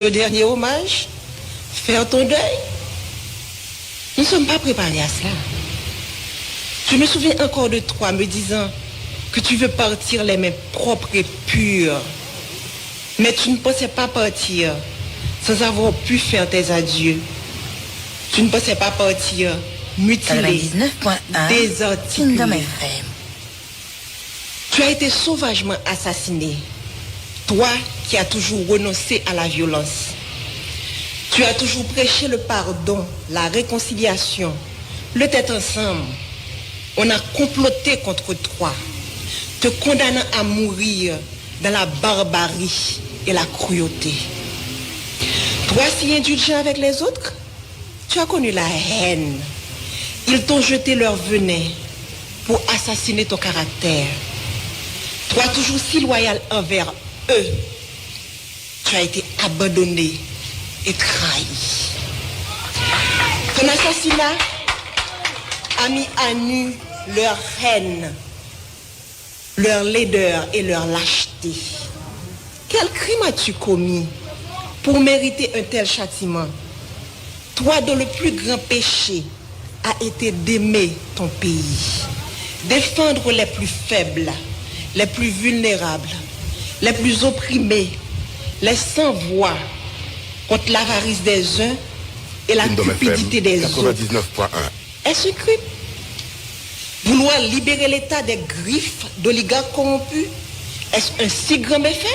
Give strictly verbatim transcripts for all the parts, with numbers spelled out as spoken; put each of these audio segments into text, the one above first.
le dernier hommage, faire ton deuil. Nous ne sommes pas préparés à cela. Je me souviens encore de toi me disant que tu veux partir les mains propres et pures. Mais tu ne pensais pas partir sans avoir pu faire tes adieux. Tu ne pensais pas partir mutilé, quatre-vingt-dix-neuf point un, désarticulé. Kingdom F M. Tu as été sauvagement assassiné, toi qui as toujours renoncé à la violence. Tu as toujours prêché le pardon, la réconciliation, le tête ensemble. On a comploté contre toi, te condamnant à mourir dans la barbarie et la cruauté. Toi si indulgent avec les autres, tu as connu la haine. Ils t'ont jeté leur venin pour assassiner ton caractère. Toi toujours si loyal envers eux, tu as été abandonné et trahi. Ton assassinat a mis à nu leur haine, leur laideur et leur lâcheté. Quel crime as-tu commis pour mériter un tel châtiment ? Toi dont le plus grand péché a été d'aimer ton pays, défendre les plus faibles, les plus vulnérables, les plus opprimés, les sans voix, contre l'avarice des uns et la cupidité des autres. Est-ce un crime ? Vouloir libérer l'État des griffes d'oligarques corrompus, est-ce un si grand méfait ?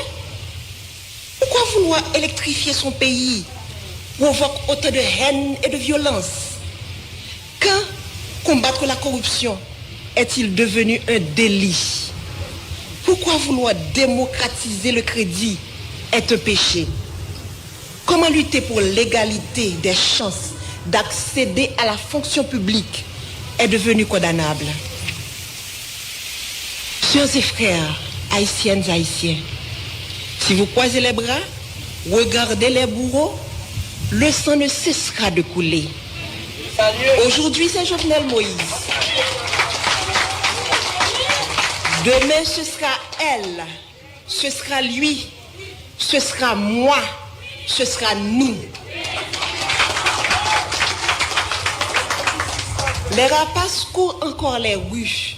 Pourquoi vouloir électrifier son pays provoque autant de haine et de violence ? Quand combattre la corruption est-il devenu un délit ? Pourquoi vouloir démocratiser le crédit est un péché ? Comment lutter pour l'égalité des chances d'accéder à la fonction publique est devenu condamnable ? Sœurs et frères, haïtiennes, haïtiens, si vous croisez les bras, regardez les bourreaux, le sang ne cessera de couler. Aujourd'hui, c'est Jovenel Moïse. Demain, ce sera elle. Ce sera lui, ce sera moi, ce sera nous. Les rapaces courent encore les rues,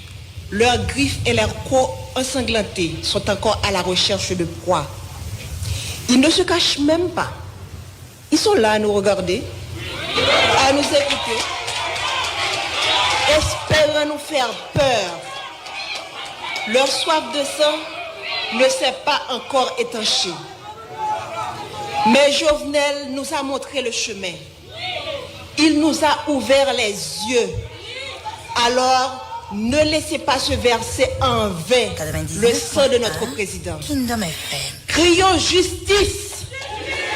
leurs griffes et leurs crocs ensanglantés sont encore à la recherche de proies. Ils ne se cachent même pas. Ils sont là à nous regarder, à nous écouter, espérant nous faire peur. Leur soif de sang ne s'est pas encore étanchée. Mais Jovenel nous a montré le chemin. Il nous a ouvert les yeux. Alors, ne laissez pas se verser en vain le sang de notre président. Kingdom F M. Crions justice.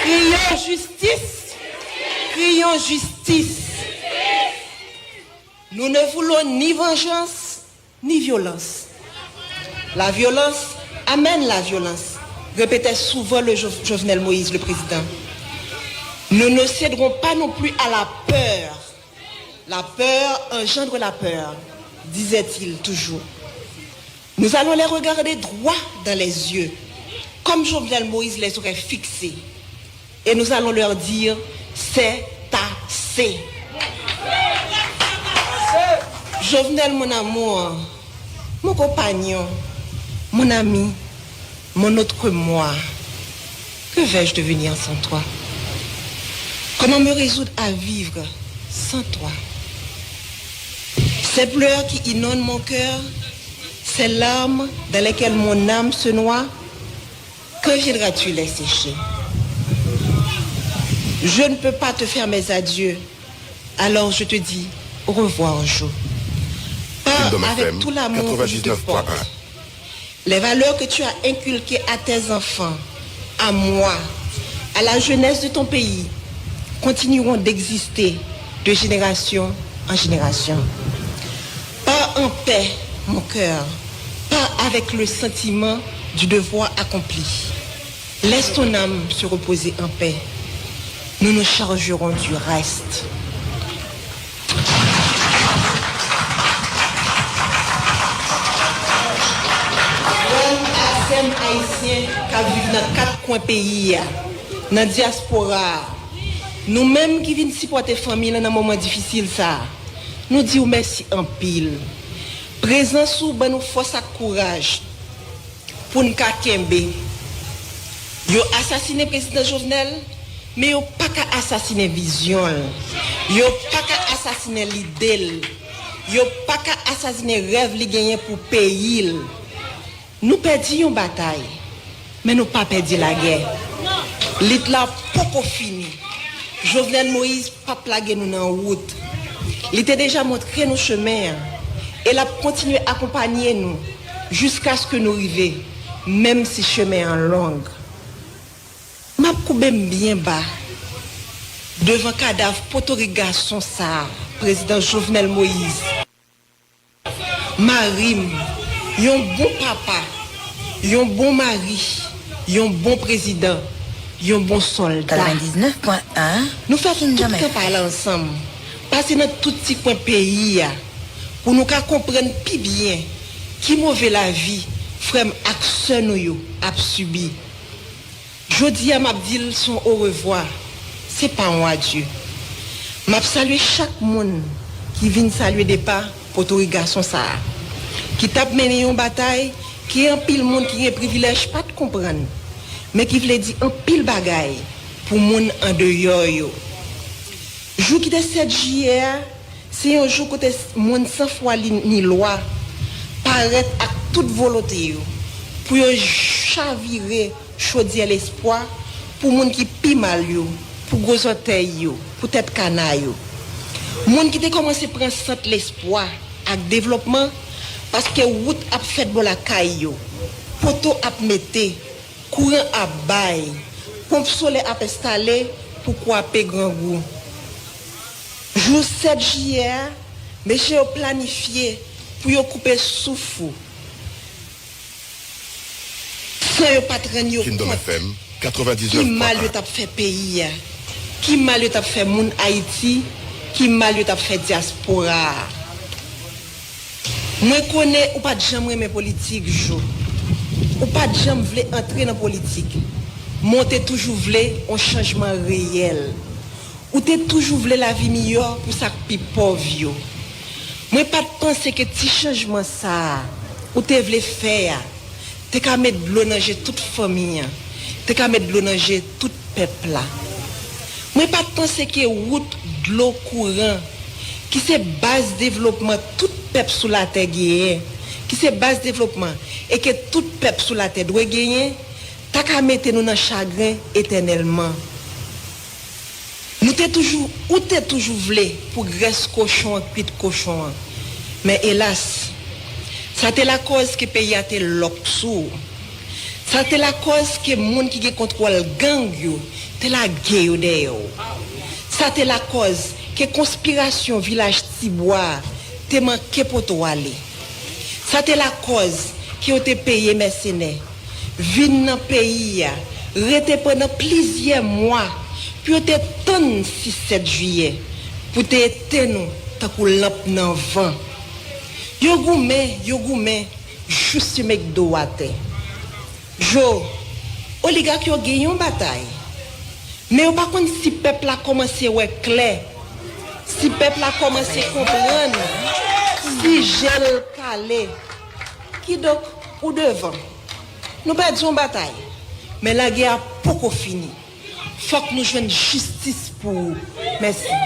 Crions justice. Crions justice. Nous ne voulons ni vengeance, ni violence. La violence amène la violence, répétait souvent le Jo- Jovenel Moïse, le président. Nous ne céderons pas non plus à la peur. La peur engendre la peur, disait-il toujours. Nous allons les regarder droit dans les yeux, comme Jovenel Moïse les aurait fixés. Et nous allons leur dire, c'est assez. Jovenel, mon amour, mon compagnon, mon ami, mon autre moi, que vais-je devenir sans toi ? Comment me résoudre à vivre sans toi ? Ces pleurs qui inondent mon cœur, ces larmes dans lesquelles mon âme se noie, quand viendras-tu les sécher ? Je ne peux pas te faire mes adieux, alors je te dis au revoir, Jo. Pars avec tout l'amour que je te porte. Les valeurs que tu as inculquées à tes enfants, à moi, à la jeunesse de ton pays, continueront d'exister de génération en génération. Pars en paix, mon cœur. Pars avec le sentiment du devoir accompli. Laisse ton âme se reposer en paix. Nous nous chargerons du reste. Frè m ak sè m ayisyen k ap viv nan kat kwen peyi a, Nan dyaspora a, nou menm ki vin sipòte fanmi lan nan moman difisil sa a, nou di w mèsi anpil. Prezans ou ban nou fòs ak kouraj pou n ka kenbe. Yo asasinen Prezidan Jovenel, men yo pa ka asasinen vizyon l. Yo pa ka asasinen lide l. Yo pa ka asasinen rèv li genyen pou peyi l. Nou pèdi yon batay, men nou pa pèdi lagè. Lit la poko fini. Jovenel Moïse p ap lage nou nan wout. Li te deja montre nou chemen an, e l ap kontinye akonpanye nou jiskaske nou rive, menm si chemen an long. M ap koube m byen ba devan kadav potorik gason sa a, Prezidan Jovenel Moïse. Mari m, yon bon papa, yon bon mari, yon bon prezidan, yon bon sòlda. Katrevendiznèf pwen en. Nou fè tout tan pale ansanm, pase nan tout ti kwen peyi a, pou nou ka konprann pi byen ki move lavi frè m ak sè nou yo ap sibi. Jodi a, m ap di l se yon orevwa, se pa yon adye. M ap salye chak moun ki vin salye depa potorik gason sa a, ki t ap mennen yon batay ke anpil moun ki gen privilèj pa t konprann, men ki vle di anpil bagay pou moun andeyò yo. Jou ki te sèt jiyè a, se yon jou kote s-, moun san fwa li ni lwa parèt ak tout volonte yo pou yo chavire chodyè lespwa pou moun ki pi mal yo, pou gwo zòtèy yo, pou tèt kana yo. Moun ki te kòmanse pran sant lespwa ak devlopman, paske wout ap fèt bò lakay yo, poto ap mete, kouran ap bay, ponp solè ap enstale pou kwape grangou. Jou sèt jiyè a, mesye yo planifye pou yo koupe souf ou san yo pa t rann yo kont ki mal yo t ap fè peyi a, ki mal yo t ap fè moun Ayiti, ki mal yo t ap fè dyaspora a. Mwen konnen ou pa t janm renmen politik, Jo. Ou pa t janm vle antre nan politik, men w te toujou vle yon chanjman reyèl. Ou te toujou vle lavi miyò pou sa k pi pòv yo. Mwen pa t panse ke ti chanjman sa a ou te vle fè a te ka met dlo nan je tout fanmi an, te ka met dlo nan je tout pèp la. Mwen pa t panse ke wout, dlo, kouran, ki se baz devlopman tout pèp sou latè genyen, ki se baz devlopman e ke tout pèp sou latè dwe genyen, ta ka mete nou nan chagren etènèlman. Nou te toujou, ou te toujou vle pou grès kochon an kwit kochon an. Men elas, sa te lakòz ke peyi a te lòk sou ou. Sa te lakòz ke moun ki gen kontwòl gang yo te lage yo dèyè w. Sa te lakòz ke konspirasyon Vilaj Tibwa a te manke pote w ale. Sa te lakòz ke yo te peye mèsenè vin nan peyi a, rete pandan plizyè mwa pou yo te tann sis sèt jiyè pou te etenn ou tankou lanp nan van. Yo goumen, yo goumen, jis yo met do w atè. Jo, oligak yo gen yon batay, men yo pa konn si pèp la kòmanse wè klè, si pèp la kòmanse konprann, si je l kale. Kidonk, ou devan. Nou pèdi yon batay, men lagè a poko fini. Fòk nou jwenn jistis pou ou. Mèsi.